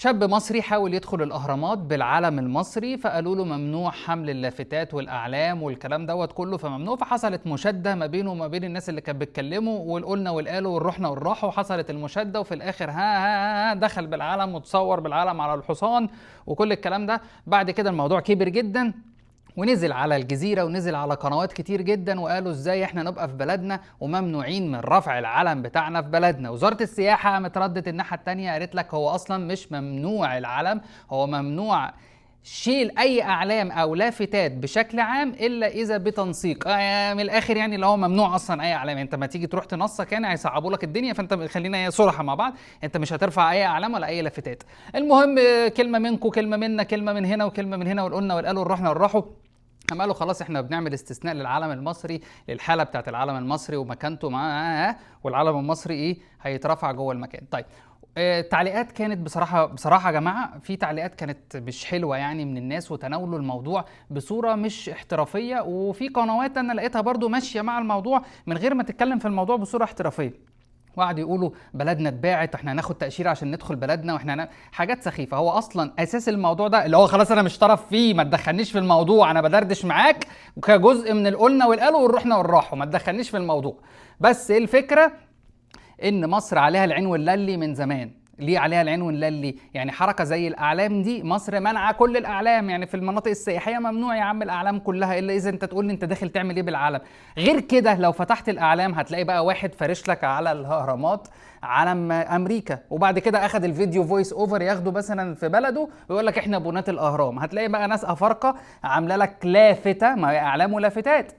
شاب مصري حاول يدخل الأهرامات بالعلم المصري، فقالوا له ممنوع حمل اللافتات والأعلام والكلام دوت كله، فممنوع. فحصلت مشادة ما بينه وما بين الناس اللي كانت بتكلمه، والقلنا والقالوا والرحنا والراحوا، وحصلت المشادة، وفي الآخر ها ها ها دخل بالعلم وتصور بالعلم على الحصان وكل الكلام ده. بعد كده الموضوع كبر جدا ونزل على الجزيرة ونزل على قنوات كتير جدا، وقالوا ازاي احنا نبقى في بلدنا وممنوعين من رفع العلم بتاعنا في بلدنا. وزارة السياحة قامت ردت الناحية التانية قالت لك هو اصلا مش ممنوع العلم، هو ممنوع شيل اي اعلام او لافتات بشكل عام الا اذا بتنسيق. من الاخر يعني اللي هو ممنوع اصلا اي اعلام. انت ما تيجي تروح تنسق يعني هيصعبوا لك الدنيا، فانت خلينا صراحة مع بعض، انت مش هترفع اي اعلام ولا اي لافتات. المهم كلمة منكم كلمة منا، كلمة من هنا وكلمه من هنا، والقلنا والقالوا والرحنا والراحوا. قام قالوا خلاص احنا بنعمل استثناء للعلم المصري، للحالة بتاعت العلم المصري ومكانته معاه، والعلم المصري ايه هيترفع جوه المكان. طيب التعليقات كانت بصراحة يا جماعة، في تعليقات كانت مش حلوة يعني من الناس، وتناولوا الموضوع بصورة مش احترافية، وفي قنوات انا لقيتها برضو ماشية مع الموضوع من غير ما تتكلم في الموضوع بصورة احترافية، وقعدوا يقولوا بلدنا اتباعت، احنا هناخد تأشيرة عشان ندخل بلدنا، واحنا حاجات سخيفة. هو اصلا اساس الموضوع ده اللي هو خلاص انا مش طرف فيه، ما تدخلنيش في الموضوع، انا بدردش معاك كجزء من القلنا والقالوا والرحنا والراحوا، ما تدخلنيش في الموضوع. بس الفكرة ان مصر عليها العين والللي من زمان. ليه عليها العين والللي؟ يعني حركة زي الأعلام دي مصر منع كل الأعلام، يعني في المناطق السياحية ممنوع يا عم الأعلام كلها، إلا إذا أنت تقول لي أنت داخل تعمل إيه بالعلم. غير كده لو فتحت الأعلام هتلاقي بقى واحد فارش لك على الأهرامات علم أمريكا، وبعد كده أخد الفيديو voice over ياخده مثلا في بلده ويقول لك إحنا بنات الأهرام. هتلاقي بقى ناس أفارقة عاملة لك لافتة، ما هي أعلام ولافتات،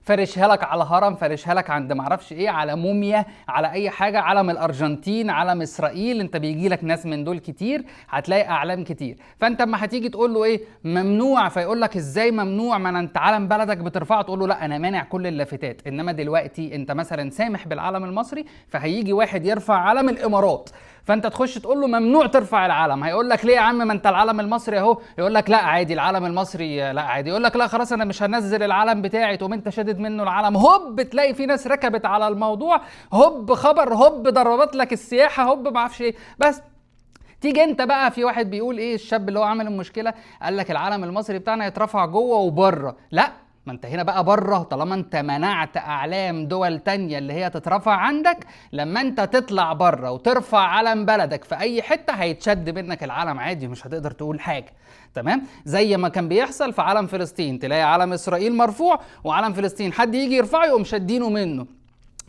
فارشها لك على هرم، فارشها لك عند معرفش ايه، على موميا، على اي حاجة، علم الارجنتين، علم اسرائيل. انت بيجي لك ناس من دول كتير، هتلاقي اعلام كتير. فانت اما هتيجي تقول له ايه ممنوع، فيقول لك ازاي ممنوع، ما انت علم بلدك بترفعه، تقول له لا انا مانع كل اللافتات. انما دلوقتي انت مثلا سامح بالعلم المصري، فهيجي واحد يرفع علم الامارات، فانت تخش تقول له ممنوع ترفع العلم، هيقول لك ليه يا عم ما انت العلم المصري اهو، يقول لك لا عادي العلم المصري، لا عادي، يقول لك لا خلاص انا مش هنزل العلم بتاعي، تقوم انت شادد منه العلم، هوب تلاقي في ناس ركبت على الموضوع، هوب خبر، هوب ضربت لك السياحة، هوب ما اعرفش ايه. بس تيجي انت بقى في واحد بيقول ايه، الشاب اللي هو عامل المشكلة قال لك العلم المصري بتاعنا يترفع جوه وبره. لا ما انت هنا بقى بره، طالما انت منعت اعلام دول تانية اللي هي تترفع عندك، لما انت تطلع بره وترفع علم بلدك في اي حتة هيتشد منك العلم عادي، مش هتقدر تقول حاجة. تمام؟ زي ما كان بيحصل في علم فلسطين، تلاقي علم اسرائيل مرفوع وعلم فلسطين حد يجي يرفعه يقوم شدينه منه.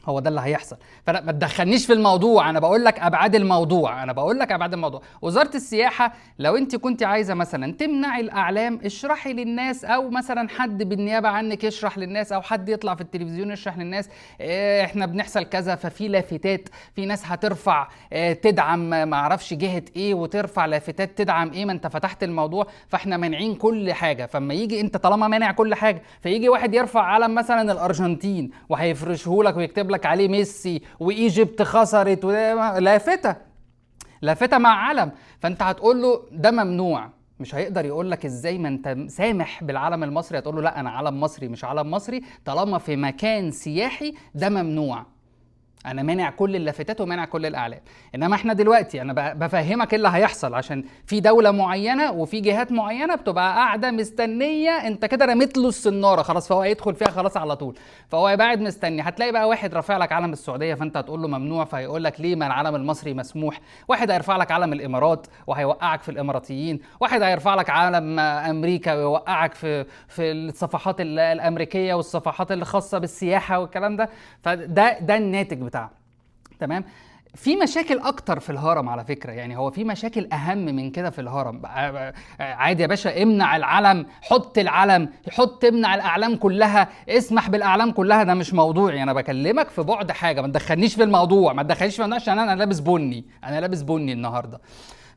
هو ده اللي هيحصل. فلا ما تدخلنيش في الموضوع، انا بقول لك ابعاد الموضوع، انا بقول لك ابعاد الموضوع. وزارة السياحة لو انت كنت عايزة مثلا تمنعي الاعلام، اشرحي للناس، او مثلا حد بالنيابة عنك يشرح للناس، او حد يطلع في التلفزيون يشرح للناس اه احنا بنحصل كذا، ففي لافتات، في ناس هترفع اه تدعم ما اعرفش جهة ايه، وترفع لافتات تدعم ايه، ما انت فتحت الموضوع، فاحنا مانعين كل حاجة. فما يجي انت طالما مانع كل حاجة، فيجي واحد يرفع علم مثلا الارجنتين وهيفرشه لك ويكتب لك عليه ميسي وايجيبت خسرت، لافتة لافتة مع علم، فانت هتقول له ده ممنوع. مش هيقدر يقول لك ازاي ما انت سامح بالعلم المصري، هتقول له لا انا علم مصري مش علم مصري، طالما في مكان سياحي ده ممنوع، انا مانع كل اللافتات ومانع كل الاعلام. انما احنا دلوقتي انا بفهمك اللي هيحصل، عشان في دولة معينة وفي جهات معينة بتبقى قاعدة مستنيه، انت كده رميت له السناره خلاص، فهو هيدخل فيها خلاص على طول، فهو يبقى قاعد مستني. هتلاقي بقى واحد رافع لك علم السعودية، فانت هتقول له ممنوع، فهيقول لك ليه ما العلم المصري مسموح. واحد هيرفع لك علم الامارات وهيوقعك في الاماراتيين، واحد هيرفع لك علم امريكا ويوقعك في الصفحات الامريكية والصفحات اللي خاصة بالسياحة والكلام ده. فده ده الناتج بتاعه. تمام؟ في مشاكل اكتر في الهرم على فكرة، يعني هو في مشاكل اهم من كده في الهرم. عادي يا باشا، امنع العلم، حط العلم، حط امنع الاعلام كلها، اسمح بالاعلام كلها، ده مش موضوعي، انا بكلمك في بعد حاجة، ما تدخلنيش في الموضوع، ما تدخلنيش في الموضوع عشان انا لابس بني، انا لابس بني النهارده.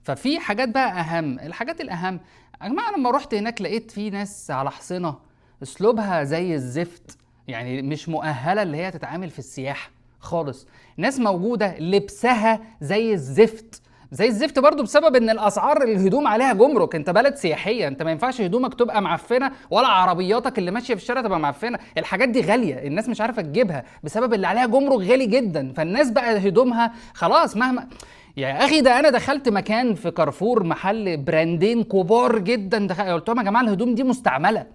ففي حاجات بقى اهم، الحاجات الاهم يا جماعة. لما رحت هناك لقيت في ناس على حصنه اسلوبها زي الزفت، يعني مش مؤهلة اللي هي تتعامل في السياحة خالص. ناس موجودة لبسها زي الزفت، زي الزفت برضو، بسبب ان الاسعار الهدوم عليها جمرك. انت بلد سياحية، انت ما ينفعش هدومك تبقى معفنه، ولا عربياتك اللي ماشية في الشارع تبقى معفنه. الحاجات دي غالية، الناس مش عارفه تجيبها بسبب اللي عليها جمرك غالي جدا. فالناس بقى هدومها خلاص مهما يا اخي ده انا دخلت مكان في كارفور، محل براندين كبار جدا، قلت لهم يا جماعة الهدوم دي مستعملة،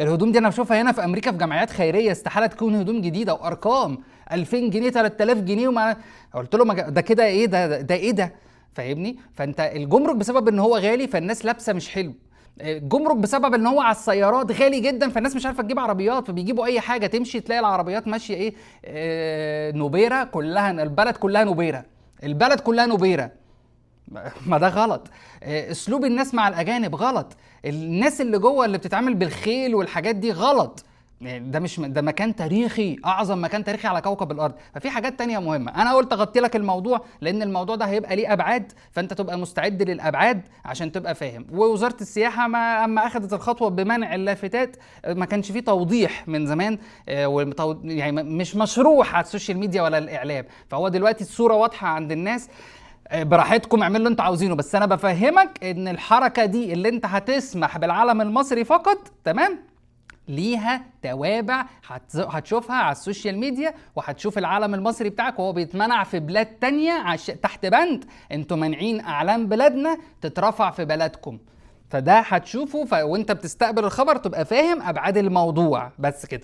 الهدوم دي انا بشوفها هنا في امريكا في جمعيات خيرية، استحالة تكون هدوم جديدة، وارقام 2000 جنيه 3000 جنيه، وما قلت لهم ده كده ايه ده، ده ايه ده، فاهمني؟ فانت الجمرك بسبب ان هو غالي فالناس لابسه مش حلو، الجمرك بسبب ان هو على السيارات غالي جدا فالناس مش عارفه تجيب عربيات، فبيجيبوا اي حاجة تمشي، تلاقي العربيات ماشية ايه، نوبيره كلها، البلد كلها نوبيره، البلد كلها نوبيره. ما ده غلط. اسلوب الناس مع الاجانب غلط، الناس اللي جوه اللي بتتعامل بالخيل والحاجات دي غلط، ده مش ده مكان تاريخي، اعظم مكان تاريخي على كوكب الارض. ففي حاجات تانية مهمة، انا قلت اغطي لك الموضوع لان الموضوع ده هيبقى ليه ابعاد، فانت تبقى مستعد للابعاد عشان تبقى فاهم. ووزارة السياحة ما اما اخذت الخطوة بمنع اللافتات ما كانش فيه توضيح من زمان، يعني مش مشروح على ال social media ولا الاعلام، فهو دلوقتي الصورة واضحة عند الناس. براحتكم اعملوا اللي انتوا عاوزينه، بس انا بفهمك ان الحركة دي اللي انت هتسمح بالعلم المصري فقط، تمام، ليها توابع هتشوفها على ال social media، وهتشوف العلم المصري بتاعك وهو بيتمنع في بلاد تانية تحت بند انتوا مانعين اعلام بلادنا تترفع في بلدكم. فده هتشوفه، وانت بتستقبل الخبر تبقى فاهم ابعاد الموضوع. بس كده.